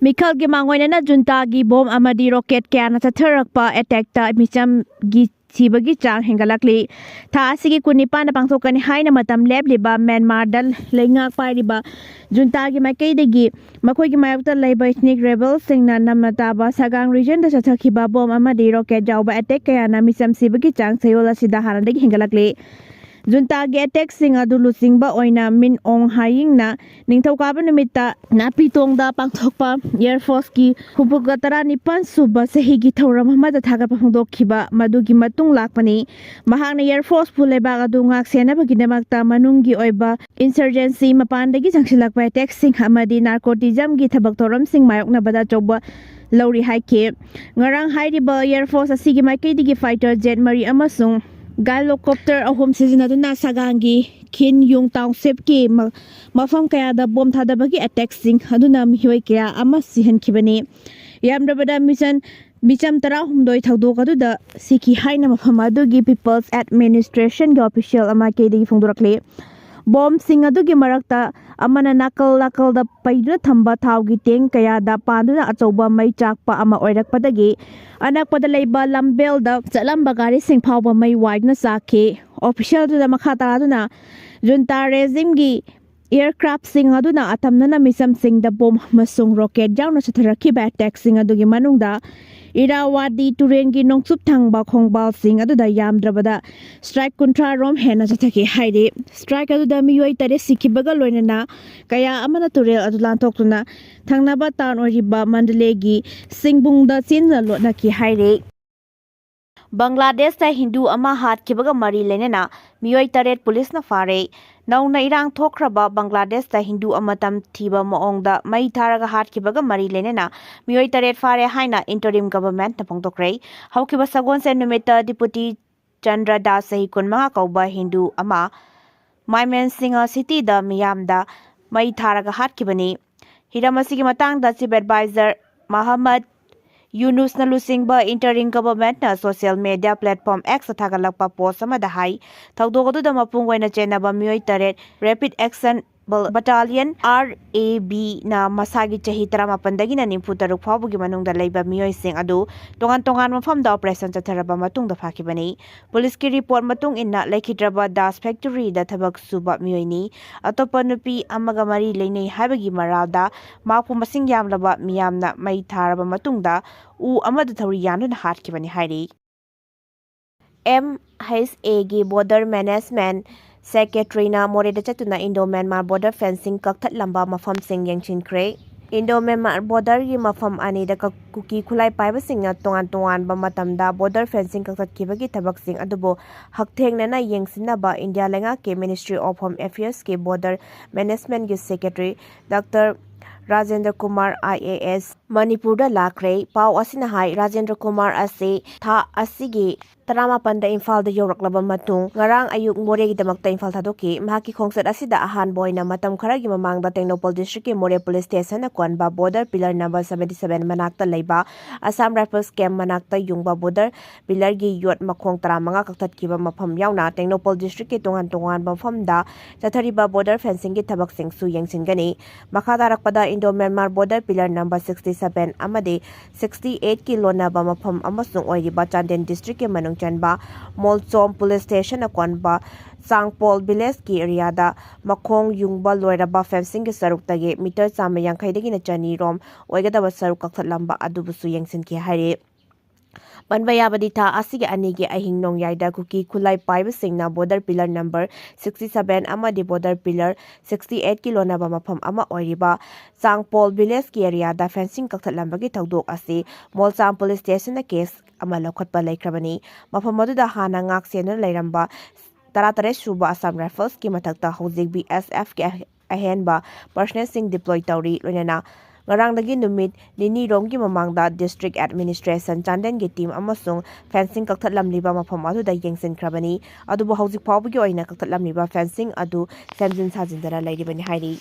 ꯃꯤꯈꯜꯒꯤ ꯃꯥꯡꯑꯣꯏꯅꯅ ꯖꯨꯟꯇꯥꯒꯤ ꯕꯣꯝ ꯑꯃꯗꯤ ꯔꯣꯀꯦꯠ ꯀꯌꯥꯅ ꯆꯠꯊꯔꯛꯄ ꯑꯦꯇꯦꯛꯇ ꯃꯤꯆꯝꯒꯤ ꯁꯤꯕꯒꯤ ꯆꯥꯡ ꯍꯦꯟꯒꯠꯂꯛꯂꯤ꯫ ꯊꯥ ꯑꯁꯤꯒꯤ ꯀꯨꯟꯅꯤꯄꯥꯟꯗ ꯄꯥꯡꯊꯣꯛꯀꯅꯤ ꯍꯥꯏꯅ ꯃꯇꯝ ꯂꯦꯞꯂꯤꯕ ꯃ꯭ꯌꯥꯟꯃꯥꯔꯗ ꯂꯩꯉꯥꯛ ꯄꯥꯏꯔꯤꯕ ꯖꯨꯟꯇꯥꯒꯤ ꯃꯥꯏꯀꯩꯗꯒꯤ ꯃꯈꯣꯏꯒꯤ ꯃꯥꯌꯣꯛꯇ ꯂꯩꯕ ꯏꯊꯅꯤꯛ ꯔꯦꯕꯦꯜꯁꯤꯡꯅ ꯅꯝꯅ ꯇꯥꯕ ꯁꯒꯥꯡ ꯔꯤꯖꯟꯗ ꯆꯠꯊꯈꯤꯕ ꯕꯣꯝ ꯑꯃꯗꯤ ꯔꯣꯀꯦꯠ ꯌꯥꯎꯕ ꯑꯦꯇꯦꯛ ꯀꯌꯥꯅ ꯃꯤꯆꯝ ꯁꯤꯕꯒꯤ ꯆꯥꯡ ꯆꯌꯣꯜ ꯑꯁꯤꯗ ꯍꯥꯟꯅꯗꯒꯤ ꯍꯦꯟꯒꯠꯂꯛꯂꯤ꯫ ꯖꯨꯟꯇꯥꯒꯤ ꯑꯦꯇꯦꯛꯁꯤꯡ ꯑꯗꯨ ꯂꯨꯆꯤꯡꯕ ꯑꯣꯏꯅ ꯃꯤꯟ ꯑꯣꯡ ꯍꯥꯌꯤꯡꯅ ꯅꯤꯡꯊꯧꯀꯥꯕ ꯅꯨꯃꯤꯠꯇ ꯅꯥꯄꯤꯇꯣꯡꯗ ꯄꯥꯡꯊꯣꯛꯄ ꯑꯦꯌꯔ ꯐꯣꯔꯁꯀꯤ ꯍꯨꯝꯐꯨꯒ ꯇꯔꯥꯅꯤꯄꯥꯟ ꯁꯨꯕ ꯆꯍꯤꯒꯤ ꯊꯧꯔꯝ ꯑꯃꯗ ꯊꯥꯒꯠꯄ ꯐꯣꯡꯗꯣꯛꯈꯤꯕ ꯃꯗꯨꯒꯤ ꯃꯇꯨꯡ ꯂꯥꯛꯄꯅꯤ꯫ ꯃꯍꯥꯛꯅ ꯑꯦꯌꯔ ꯐꯣꯔꯁꯄꯨ ꯂꯩꯕꯥꯛ ꯑꯗꯨ ꯉꯥꯛ ꯁꯦꯟꯅꯕꯒꯤꯗꯃꯛꯇ ꯃꯅꯨꯡꯒꯤ ꯑꯣꯏꯕ ꯏꯟꯁꯔꯖꯦꯟꯁꯤ, ꯃꯄꯥꯟꯗꯒꯤ ꯆꯪꯁꯤꯜꯂꯛꯄ ꯑꯦꯇꯦꯛꯁꯤꯡ ꯑꯃꯗꯤ ꯅꯥꯔꯀꯣꯇꯤꯖꯝꯒꯤ ꯊꯕꯛ ꯊꯧꯔꯝꯁꯤꯡ ꯃꯥꯌꯣꯛꯅꯕꯗ ꯑꯆꯧꯕ ꯂꯧꯔꯤ ꯍꯥꯏꯈꯤ꯫ ꯉꯔꯥꯡ ꯍꯥꯏꯔꯤꯕ ꯑꯦꯌꯔ ꯐꯣꯔꯁ ꯑꯁꯤꯒꯤ ꯃꯥꯏꯀꯩꯗꯒꯤ ꯐꯥꯏꯇꯔ ꯖꯦꯠ ꯃꯔꯤ ꯑꯃꯁꯨꯡ ꯒꯥꯏꯂꯣꯀꯣꯞꯇꯔ ꯑꯍꯨꯝ ꯁꯤꯖꯤꯟꯅꯗꯨꯅ ꯁꯒꯥꯡꯒꯤ ꯈꯤꯟ ꯌꯨꯡ ꯇꯥꯎꯟꯁꯤꯞꯀꯤ ꯃ-, ꯃꯐꯝ ꯀꯌꯥꯗ ꯕꯣꯝ ꯊꯥꯗꯕꯒꯤ ꯑꯦꯇꯦꯛꯁꯤꯡ ꯑꯗꯨꯅ ꯃꯤꯑꯣꯏ ꯀꯌꯥ ꯑꯃ ꯁꯤꯍꯟꯈꯤꯕꯅꯤ꯫ ꯌꯥꯝꯗ꯭ꯔꯕꯗ ꯃꯤꯆꯝ, ꯃꯤꯆꯝ ꯇꯔꯥꯍꯨꯝꯗꯣꯏ ꯊꯧꯗꯣꯛ ꯑꯗꯨꯗ ꯁꯤꯈꯤ ꯍꯥꯏꯅ ꯃꯐꯝ ꯑꯗꯨꯒꯤ ꯄꯤꯄꯜꯁ ꯑꯦꯗꯃꯤꯅꯤꯁꯇ꯭ꯔꯦꯁꯟꯒꯤ ꯑꯣꯐꯤꯁꯤꯌꯦꯜ ꯑꯃ ꯃꯥꯏꯀꯩꯗꯒꯤ ꯐꯣꯡꯗꯣꯔꯛꯂꯤ꯫ ꯕꯣꯝꯁꯤꯡ ꯑꯗꯨꯒꯤ ꯃꯔꯛꯇ ꯑꯃꯅ ꯅꯥꯀꯜ ꯅꯥꯀꯜꯗ ꯄꯩꯗꯨꯅ ꯊꯝꯕ ꯊꯥꯎꯒꯤ ꯇꯦꯡ ꯀꯌꯥꯗ ꯄꯥꯟꯗꯨꯅ ꯑꯆꯧꯕ ꯃꯩ ꯆꯥꯛꯄ ꯑꯃ ꯑꯣꯏꯔꯛꯄꯗꯒꯤ ꯑꯅꯛꯄꯗ ꯂꯩꯕ ꯂꯝꯕꯦꯜꯗ ꯆꯠꯂꯝꯕ ꯒꯥꯔꯤꯁꯤꯡ ꯐꯥꯎꯕ ꯃꯩ ꯋꯥꯏꯗꯨꯅ ꯆꯥꯛꯈꯤ꯫ ꯑꯣꯐꯤꯁꯤꯌꯦꯜꯗꯨꯅ ꯃꯈꯥ ꯇꯥꯗꯨꯅ ꯖꯨꯟꯇꯥ ꯔꯦꯖꯤꯝꯒꯤ ꯑꯦꯌꯔꯀ꯭ꯔꯥꯐꯁꯤꯡ ꯑꯗꯨꯅ ꯑꯇꯝꯅꯅ ꯃꯤꯆꯝꯁꯤꯡꯗ ꯕꯣꯝ ꯑꯃꯁꯨꯡ ꯔꯣꯀꯦꯠ ꯌꯥꯎꯅ ꯆꯠꯊꯔꯛꯈꯤꯕ ꯑꯦꯇꯦꯛꯁꯤꯡ ꯑꯗꯨꯒꯤ ꯃꯅꯨꯡꯗ ꯏꯔꯥꯋꯥꯗꯤ ꯇꯨꯔꯦꯜꯒꯤ ꯅꯣꯡꯆꯨꯞ ꯊꯪꯕ ꯈꯣꯡꯕꯥꯜꯁꯤꯡ ꯑꯗꯨꯗ ꯌꯥꯝꯗ꯭ꯔꯕꯗ ꯁ꯭ꯇ꯭ꯔꯥꯏꯛ ꯀꯨꯟꯊ꯭ꯔꯥ ꯔꯣꯝ ꯍꯦꯟꯅ ꯆꯠꯊꯈꯤ ꯍꯥꯏꯔꯤ꯫ ꯁ꯭ꯇ꯭ꯔꯥꯏꯛ ꯑꯗꯨꯗ ꯃꯤꯑꯣꯏ ꯇꯔꯦꯠ ꯁꯤꯈꯤꯕꯒ ꯂꯣꯏꯅꯅ ꯀꯌꯥ ꯑꯃꯅ ꯇꯨꯔꯦꯜ ꯑꯗꯨ ꯂꯥꯟꯊꯣꯛꯇꯨꯅ ꯊꯪꯅꯕ ꯇꯥꯎꯟ ꯑꯣꯏꯔꯤꯕ ꯃꯟꯗꯂꯦꯒꯤ ꯁꯤꯡꯕꯨꯡꯗ ꯆꯦꯟꯗꯨꯅ ꯂꯣꯠꯅꯈꯤ ꯍꯥꯏꯔꯤ꯫ ꯕꯪꯒ꯭ꯂꯥꯗꯦꯁꯇ ꯍꯤꯟꯗꯨ ꯑꯃ ꯍꯥꯠꯈꯤꯕꯒ ꯃꯔꯤ ꯂꯩꯅꯅ ꯃꯤꯑꯣꯏ ꯇꯔꯦꯠ ꯄꯨꯂꯤꯁꯅ ꯐꯥꯔꯦ꯫ ꯅꯧꯅ ꯏꯔꯥꯡ ꯊꯣꯛꯈ꯭ꯔꯕ ꯕꯪꯒ꯭ꯂꯥꯗꯦꯁꯇ ꯍꯤꯟꯗꯨ ꯑꯃ ꯇꯝꯊꯤꯕ ꯃꯑꯣꯡꯗ ꯃꯩ ꯊꯥꯔꯒ ꯍꯥꯠꯈꯤꯕꯒ ꯃꯔꯤ ꯂꯩꯅꯅ ꯃꯤꯑꯣꯏ ꯇꯔꯦꯠ ꯐꯥꯔꯦ ꯍꯥꯏꯅ interim governmentꯅ ꯐꯣꯡꯗꯣꯛꯈ꯭ꯔꯦ꯫ ꯍꯧꯈꯤꯕ ꯁꯒꯣꯜꯁꯦꯟ ꯅꯨꯃꯤꯠꯇ Deputy ꯆꯟꯗ꯭ꯔ ꯗꯥꯁ, ꯆꯍꯤ ꯀꯨꯟꯃꯉꯥ ꯀꯧꯕ ꯍꯤꯟꯗꯨ ꯑꯃ ꯃꯥꯏꯃꯦꯟꯁꯤꯡꯍ cityꯗ ꯃꯤꯌꯥꯝꯗ ꯃꯩ ꯊꯥꯔꯒ ꯍꯥꯠꯈꯤꯕꯅꯤ꯫ ꯍꯤꯔꯝ ꯑꯁꯤꯒꯤ ꯃꯇꯥꯡꯗ Chief Advisor ꯃꯍꯝꯃꯗ ꯌꯨꯅꯨꯁꯅ ꯂꯨꯆꯤꯡꯕ interim governmentꯅ social media platform Xꯇ ꯊꯥꯒꯠꯂꯛꯄ post ꯑꯃꯗ ꯍꯥꯏ, ꯊꯧꯗꯣꯛ ꯑꯗꯨꯗ ꯃꯄꯨꯡ ꯑꯣꯏꯅ ꯆꯦꯟꯅꯕ ꯃꯤꯑꯣꯏ ꯇꯔꯦꯠ Rapid Action Battalion, RABꯅ ꯃꯁꯥꯒꯤ ꯆꯍꯤ ꯇꯔꯥꯃꯥꯄꯟꯗꯒꯤꯅ ꯅꯤꯐꯨ ꯇꯔꯨꯛ ꯐꯥꯎꯕꯒꯤ ꯃꯅꯨꯡꯗ ꯂꯩꯕ ꯃꯤꯑꯣꯏꯁꯤꯡ ꯑꯗꯨ ꯇꯣꯉꯥꯟ ꯇꯣꯉꯥꯟꯕ ꯃꯐꯝꯗ operation ꯆꯠꯊꯔꯕ ꯃꯇꯨꯡꯗ ꯐꯥꯈꯤꯕꯅꯤ꯫ ꯄꯨꯂꯤꯁꯀꯤ report ꯃꯇꯨꯡ ꯏꯟꯅ, ꯂꯩꯈꯤꯗ꯭ꯔꯕ ꯗꯥꯁ factoryꯗ ꯊꯕꯛ ꯁꯨꯕ ꯃꯤꯑꯣꯏꯅꯤ꯫ ꯑꯇꯣꯞꯄ ꯅꯨꯄꯤ ꯑꯃꯒ ꯃꯔꯤ ꯂꯩꯅꯩ ꯍꯥꯏꯕꯒꯤ ꯃꯔꯥꯜꯗ ꯃꯍꯥꯛꯄꯨ ꯃꯁꯤꯡ ꯌꯥꯝꯂꯕ ꯃꯤꯌꯥꯝꯅ ꯃꯩ ꯊꯥꯔꯕ ꯃꯇꯨꯡꯗ ꯎ ꯑꯃꯗ ꯊꯧꯔꯤ ꯌꯥꯟꯗꯨꯅ ꯍꯥꯠꯈꯤꯕꯅꯤ ꯍꯥꯏꯔꯤ꯫ MHAꯒꯤ Border Management Secretaryꯅ ꯃꯣꯔꯦꯗ ꯆꯠꯇꯨꯅ Indo-Myanmar border fencing ꯀꯛꯊꯠꯂꯝꯕ ꯃꯐꯝꯁꯤꯡ ꯌꯦꯡꯁꯤꯟꯈ꯭ꯔꯦ꯫ Indo-Myanmar borderꯒꯤ ꯃꯐꯝ ꯑꯅꯤꯗ ꯀ-, ꯀꯨꯀꯤ ꯈꯨꯠꯂꯥꯏ ꯄꯥꯏꯕꯁꯤꯡꯅ ꯇꯣꯉꯥꯟ ꯇꯣꯉꯥꯟꯕ ꯃꯇꯝꯗ border fencing ꯀꯛꯊꯠꯈꯤꯕꯒꯤ ꯊꯕꯛꯁꯤꯡ ꯑꯗꯨꯕꯨ ꯍꯛꯊꯦꯡꯅꯅ ꯌꯦꯡꯁꯤꯟꯅꯕ ꯏꯟꯗꯤꯌꯥ ꯂꯩꯉꯥꯛꯀꯤ Ministry of Home Affairsꯀꯤ Border Managementꯀꯤ Secretary Doctor Rajendra Kumar, IAS, ꯃꯅꯤꯄꯨꯔꯗ ꯂꯥꯛꯈ꯭ꯔꯦ꯫ ꯄꯥꯎ ꯑꯁꯤꯅ ꯍꯥꯏ, ꯔꯥꯖꯦꯟꯗ꯭ꯔ ꯀꯨꯃꯥꯔ ꯑꯁꯤ ꯊꯥ ꯑꯁꯤꯒꯤ ꯇꯔꯥꯃꯥꯄꯟꯗ ꯏꯝꯐꯥꯜꯗ ꯌꯧꯔꯛꯂꯕ ꯃꯇꯨꯡ, ꯉꯔꯥꯡ ꯑꯌꯨꯛ ꯃꯣꯔꯦꯒꯤꯗꯃꯛꯇ ꯏꯝꯐꯥꯜ ꯊꯥꯗꯣꯛꯈꯤ꯫ ꯃꯍꯥꯛꯀꯤ ꯈꯣꯡꯆꯠ ꯑꯁꯤꯗ ꯑꯍꯥꯟꯕ ꯑꯣꯏꯅ ꯃꯇꯝ ꯈꯔꯒꯤ ꯃꯃꯥꯡꯗ ꯇꯦꯡꯅꯧꯄꯜ districtꯀꯤ ꯃꯣꯔꯦ police stationꯅ ꯀꯣꯟꯕ border pillar number seventy seven ꯃꯅꯥꯛꯇ ꯂꯩꯕ Assam Rifles camp ꯃꯅꯥꯛꯇ ꯌꯨꯡꯕ border pillarꯒꯤ ꯌꯣꯠ ꯃꯈꯣꯡ ꯇꯔꯥꯃꯉꯥ ꯀꯛꯊꯠꯈꯤꯕ ꯃꯐꯝ ꯌꯥꯎꯅ ꯇꯦꯡꯅꯧꯄꯜ districtꯀꯤ ꯇꯣꯉꯥꯟ ꯇꯣꯉꯥꯟꯕ ꯃꯐꯝꯗ ꯆꯠꯊꯔꯤꯕ border fencingꯒꯤ ꯊꯕꯛꯁꯤꯡꯁꯨ ꯌꯦꯡꯁꯤꯟꯒꯅꯤ꯫ ꯃꯈꯥ ꯇꯥꯔꯛꯄꯗ Indo-Myanmar border pillar number sixty seven ꯑꯃꯗꯤ sixty eight ꯀꯤ ꯂꯣꯟꯅꯕ ꯃꯐꯝ ꯑꯃꯁꯨꯡ ꯑꯣꯏꯔꯤꯕ ꯆꯥꯟꯗꯦꯜ districtꯀꯤ ꯃꯅꯨꯡ ꯆꯟꯕ ꯃꯣꯜꯆꯣꯝ police stationꯅ ꯀꯣꯟꯕ ꯆꯥꯡꯄꯣꯜ villageꯀꯤ areaꯗ ꯃꯈꯣꯡ ꯌꯨꯡꯕ ꯂꯣꯏꯔꯕ fencingꯒꯤ ꯁꯔꯨꯛꯇꯒꯤ meter ꯆꯥꯝꯃ ꯌꯥꯡꯈꯩꯗꯒꯤꯅ ꯆꯅꯤ ꯔꯣꯝ ꯑꯣꯏꯒꯗꯕ ꯁꯔꯨꯛ ꯀꯛꯊꯠꯂꯝꯕ ꯑꯗꯨꯕꯨꯁꯨ ꯌꯦꯡꯁꯤꯟꯈꯤ ꯍꯥꯏꯔꯤ꯫ ꯄꯟꯕ ꯌꯥꯕꯗꯤ, ꯊꯥ ꯑꯁꯤꯒꯤ ꯑꯅꯤꯒꯤ ꯑꯍꯤꯡ ꯅꯣꯡꯌꯥꯏꯗ ꯀꯨꯀꯤ ꯈꯨꯠꯂꯥꯏ ꯄꯥꯏꯕꯁꯤꯡꯅ border pillar number sixty seven ꯑꯃꯗꯤ border pillar sixty eight ꯀꯤ ꯂꯣꯟꯅꯕ ꯃꯐꯝ ꯑꯃ ꯑꯣꯏꯔꯤꯕ ꯆꯥꯡꯄꯣꯜ villageꯀꯤ areaꯗ fencing ꯀꯛꯊꯠꯂꯝꯕꯒꯤ ꯊꯧꯗꯣꯛ ꯑꯁꯤ ꯃꯣꯜꯆꯥꯝ police stationꯅ case ꯑꯃ ꯂꯧꯈꯠꯄ ꯂꯩꯈ꯭ꯔꯕꯅꯤ꯫ ꯃꯐꯝ ꯑꯗꯨꯗ ꯍꯥꯟꯅ ꯉꯥꯛ ꯁꯦꯟꯗꯨꯅ ꯂꯩꯔꯝꯕ ꯇꯔꯥꯇꯔꯦꯠ ꯁꯨꯕ Assam Riflesꯀꯤ ꯃꯊꯛꯇ ꯍꯧꯖꯤꯛ BSFꯀꯤ ꯑꯍꯦꯟꯕ personnelꯁꯤꯡ deploy ꯇꯧꯔꯤ꯫ ꯂꯣꯏꯅꯅ ꯉꯔꯥꯡꯗꯒꯤ ꯅꯨꯃꯤꯠ ꯅꯤꯅꯤꯔꯣꯝꯒꯤ ꯃꯃꯥꯡꯗ district administration, ꯆꯥꯟꯗꯦꯜꯒꯤ team ꯑꯃꯁꯨꯡ fencing ꯀꯛꯊꯠꯂꯝꯂꯤꯕ ꯃꯐꯝ ꯑꯗꯨꯗ ꯌꯦꯡꯁꯤꯟꯈ꯭ꯔꯕꯅꯤ꯫ ꯑꯗꯨꯕꯨ ꯍꯧꯖꯤꯛ ꯐꯥꯎꯕꯒꯤ ꯑꯣꯏꯅ ꯀꯛꯊꯠꯂꯝꯂꯤꯕ fencing ꯑꯗꯨ ꯁꯦꯝꯖꯤꯟ ꯁꯥꯖꯤꯟꯗꯅ ꯂꯩꯔꯤꯕꯅꯤ ꯍꯥꯏꯔꯤ꯫